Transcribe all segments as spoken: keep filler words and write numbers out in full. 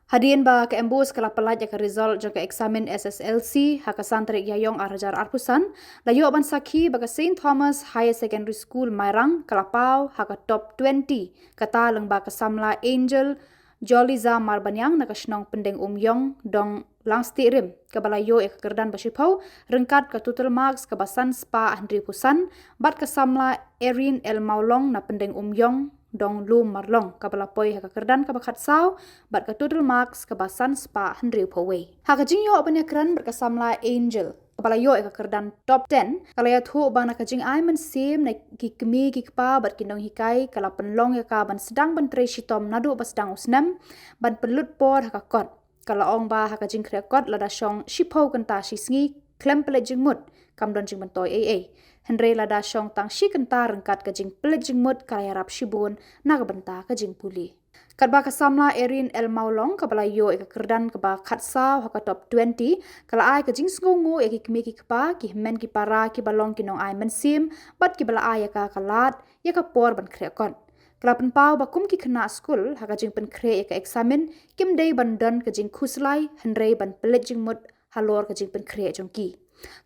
Hadien ba ka MBOSE ka la pyllait ïa ka result jong ka eksamin SSLC ha ka san tarik Ïaïong ar hajar arphew san, la ïoh ban sakhi ba ka St Thomas Higher Secondary School Mairang ka la paw ha ka top twenty, kata lyngba ka samla Angel Joliza Marbaniang na ka shnong Pyndengumiong, Dong Langstieh Rim, kaba la ïoh ïa ka kyrdan ba shiphew ryngkat ka total marks kaba san spah hynriewphew san, bad ka samla Erin L Mawlong na Pyndengumiong, Dong Lum Marlong, kaba la poi ha ka kyrdan kaba khatsaw bad ka total marks kaba san spah hynriewphew wei. Ha ka jingïoh ban ïakren bad ka samla Angel, kaba la ïoh ïa ka kyrdan top ten, ka la ïathuh ba na ka jingai mynsiem na ki kmie ki kpa bad ki nonghikai ka la pynlong ïa ka ban sdang ban trei shitom naduh ba sdang u snem, ban pynlut por ha ka kot. Ka la ong ba ha ka jingkhreh kot lada shong shiphew kynta shi sngi khlem pynleit jingmut, kam don jingmyntoi ei ei. Hynrei lada shong tang shi kynta ryngkat ka jingpynleit jingmut ka la ïarap shibun na ka bynta ka jingpule. Katba ka samla Erin L Mawlong, kaba la ïoh ïa ka kyrdan kaba khatsaw ha ka top twenty, ka la ai ka jingsngewnguh ïa ki kmie ki kpa, ki hynmen ki para, kiba long ki nongai mynsiem bad kiba la ai ïa ka ka lad ïa ka por ban khreh kot. Ka la pynpaw ba kum ki khynnah skul, ha ka jingpynkhreh ïa ka eksamin, kim dei ban don ka jingkhuslai hynrei ban pynleit jingmut halor ka jingpynkhreh jong ki.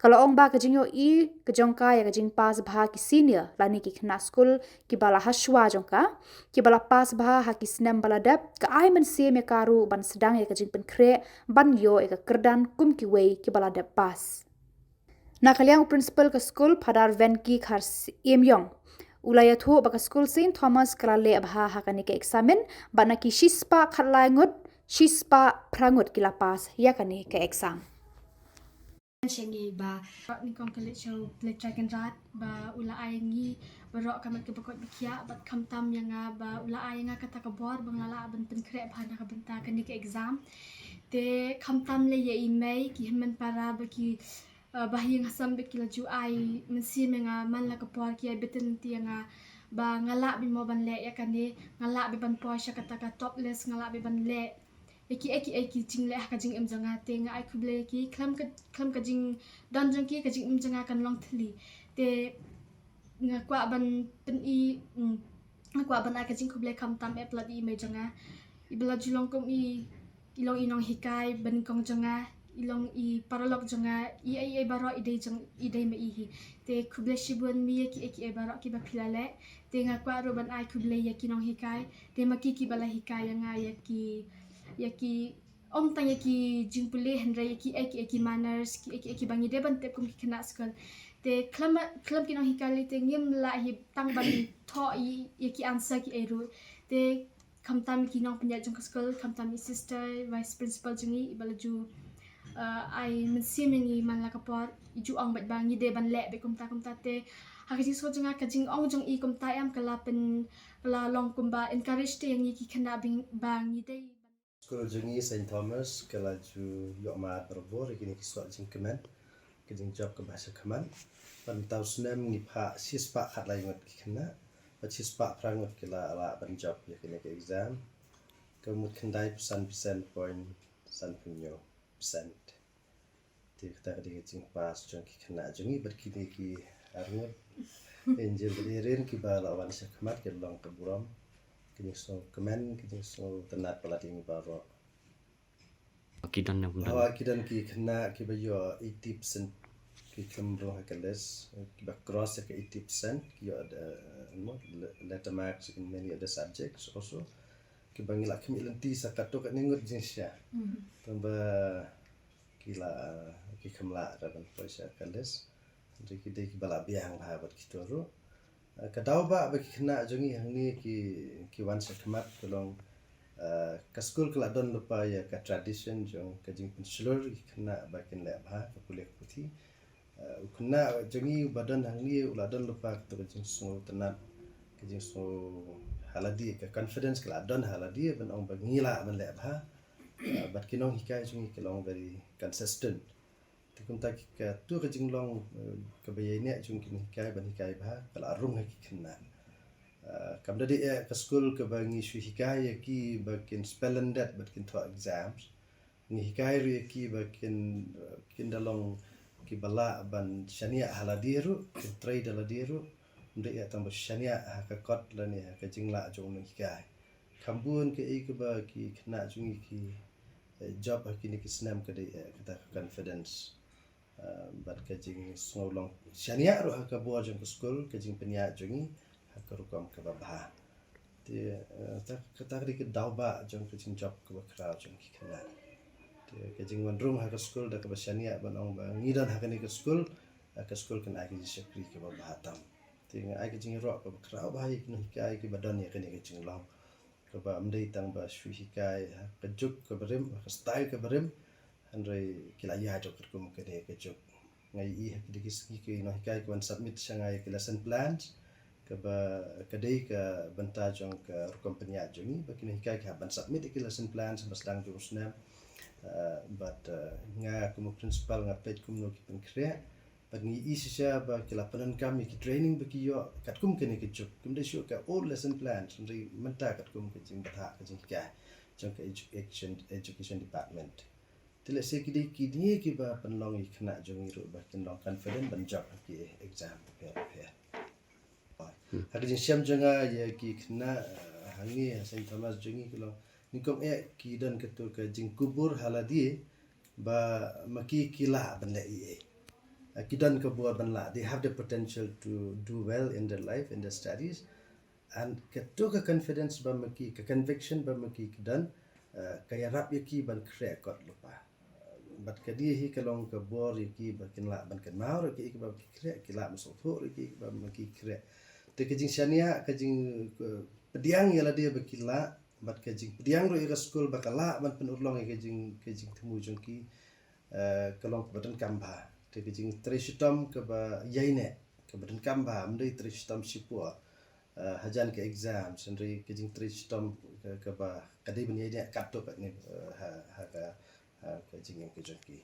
Ka la ong ba ka jingïohi ka jong ka ïa ka jingpass bha ki senior lane ki khynnah skul kiba la hashwa jong ka, kiba la pass bha ha ki snem ba la dep, ka ai mynsiem ïa ka ruh ban sdang ïa ka jingpynkhreh ban ïoh ïa ka kyrdan kum kiwei kiba la dep pass. Na ka liang u principal ka skul, Phadar Venki Kharsiemiong, u la ïathuh ba ka skul St Thomas ka la leh bha ha kane ka eksamin, bad na ki shispah khatlai ngut, shispah phra ngut ki la pass ïa kane ka eksam. Sha ngi ba Nyngkong College sha u Blei Trai Kynrad ba u la ai ngi baroh ka met kaba koit ba khiah, bad khamtam ïa nga ba u la ai ïa nga kata ka bor ba nga lah ban pynkhreh bha na ka bynta kane ka eksam. Te khamtam lei ïa i mei, ki hynmen para ba ki, uh, ba ha ïing ha sem ba ki la ju ai mynsiem ïa nga man la ka por, ki ai beit lynti ïa nga ba nga lah beit mo ban leh ïa kane, nga lah beit ban poi sha kata ka top list, nga lah beit ban leh ïa kiei kiei ki jingleh ha ka jingim jong nga. Te nga ai khublei ïa ki khlem ka, khlem ka jingdon jong ki ka jingim jong nga kan long thylli. Te nga kwah ban pyni, mm, nga kwah ban ai ka jingkhublei khamtam eh palat ïa i mei jong nga, iba la ju long kum i, i long i nonghikai ba nyngkong jong nga, i long i paralok jong nga, i ei i ei baroh i dei jong, i dei ma i hi. Te khublei shibun mi ïa kiei kiei baroh kiba phi la leh. Te nga kwah ruh ban ai khublei ïa ki nonghikai, te ma ki kiba la hikai ïa nga ïa ki, ïa ki, ym tang ïa ki jingpule hynrei ïa kiei kiei ki manners, kiei kiei kiba ngi dei ban tip kum ki khynnah skul. Te khlem, khlem ki nonghikai lei te ngim lah hi tang ban thoh ïa, ïa ki answer kiei ruh. Te khamtam ki nongpynïaid jong ka skul, khamtam i sister, vice principal jong ngi, iba la ju, uh, ai mynsiem ïa ngi man la ka por, i ju ong beit ba ngi dei ban leh beit kumta kumta. Te ha ka jingsngew jong nga, ka jingong jong i kumta em ka la pyn, ka la long kumba encourage te ïa ngi ki khynnah ba ngi dei. Skul jong ngi St Thomas ka la ju ïoh mad barabor ïa kine ki soh jingkmen, ka jingjop kaba sha khmat. Bad mynta u snem ngi phah shispah khatlai ngut ki khynnah, bad shispah phra ngut ki la lah ban jop ïa kine ki exam. Ka mut khyndai phew san percent point san phew hynñiew percent. Te kata ka dei ka jingpass jong ki khynnah jong ngi bad kine ki arngut Angel bad Erin kiba la wan sha khmat, ki long ka burom, ka jingsngewkmen, ka jingsngewtynnat palat ïa ngi baroh. Ki don ne, hawa, ki don ki khynnah kiba ïoh eighty percent, ki khlem rung ha ka list, kiba cross ïa ka eighty percent, ki ïoh, uh, mo, le-, letter marks in many other subjects also. Kiba ngi la khmih lynti sa katto katne ngut jingshisha. Hmm. Tangba ki la, ki khlem lah ruh ban poi sha ka list. Hynrei ki dei kiba la biang bha bad kito ruh. Eh, ka daw ba, ba ki khynnah jong ngi hangne ki, ki wan sha khmat ka long, eh, ka skul ka la don lypa ïa ka tradition jong ka jingpynshlur ïa ki khynnah ba kin leh bha ka pule ka puthi. Eh, u khynnah jong ngi uba don hangne u la don lypa kato ka jingsngewtynnat, ka jingsngew ha lade, ka confidence ka la don ha lade ban ong ba ngi lah ban leh bha. Eh, bad ki nonghikai jong ngi ki long very consistent. Te kumta ki, kato ka jinglong, eh, kaba ïaineh jong ki nonghikai ban hikai bha ka la rung ha ki khynnah. Eh, kam da dei eh ka skul kaba ngi shu hikai ïa ki ba kin spell and det bad kin thoh exams. Ngi hikai ruh ïa ki ba kin, eh, kin da long kiba lah ban shaniah ha lade ruh, kin trei da lade ruh. Ym dei eh tang ba shaniah ha ka kot lane ha ka jinglah jong u nonghikai. Kham bun kaei kaba ki khynnah jong ngi ki, eh, jop ha kine ki snem ka dei, eh, kata ka confidence. Eh, bad ka jingsngew long shaniah ruh ha ka bor jong ka skul, ka jingpynïaid jong ngi ha ka rukom kaba bha. Te, eh, ta, kata ka dei ka daw ba jong ka jingjop kaba khraw jong ki khynnah. Te ka jingwan rung ha ka skul da kaba shaniah ban ong ba ngi don ha kane ka skul, ha ka skul kan ai ka jingshakri kaba bha tam. Te nga ai ka jingïaroh kaba khraw bha ïa ki nonghikai kiba don ïa kane ka jinglong, kaba ym dei tang ba shu hikai ha ka juk kaba rim, ha ka style kaba rim, hynrei ki la ïaid ruh katkum kane ka juk. Nga ïohi ha kine ki sngi ki nonghikai ki wan submit sha nga ïa ki lesson plans, kaba ka dei ka bynta jong ka rukom pynïaid jong ngi ba ki nonghikai ki hap ban submit ïa ki lesson plans haba sdang jong u snem. Uh, bad, uh, nga kum u principal nga peit kumno ki pynkhreh. Bad ngi ïohi shisha ba ki la pyndonkam ïa ki training ba ki ïoh katkum kane ka juk. Kim dei shuh ka old lesson plans, hynrei mynta katkum ka jingbthah ka jinghikai jong ka education, education department. Te lehse ki dei kine kiba pynlong ïa ki khynnah jong ngi ruh ba kin long confident ban jop ha ki exam bapher bapher. Ha ka jingshem jong nga ïa ki khynnah, eh, hangne ha Saint Thomas jong ngi ka long, nyngkong eh ki don kato ka jingkubur ha lade ba ma ki ki lah ban leh ei ei. Eh, ki don ka bor ban lah, they have the potential to do well in their life, in their studies. And kato ka confidence ba ma ki, ka conviction ba ma ki ki don, eh, ka ïarap ïa ki ban khreh kot lypa. Bad ka dei hi ka long ka bor ïa ki ba kin lah ban kynmaw ruh ïa kiei kiba ki khreh, ki lah ban sngewthuh ruh ïa kiei kiba ma ki khreh. Te ka jingshaniah, ka jing, eh, pdiang ïa lade ba ki lah, bad ka jingpdiang ruh ïa ka skul ba ka lah ban pynurlong ïa ka jing, ka jingthmu jong ki, eh, ka long kaba donkam bha. Te ka jingtrei shitom kaba ïaineh, kaba donkam bha, ym dei trei shitom shipor, eh, hajan ka exam, hynrei ka jingtrei shitom ka, kaba ka dei ban ïaineh katto katne, eh, ha, ha ka, ha ka jingim ka jong ki.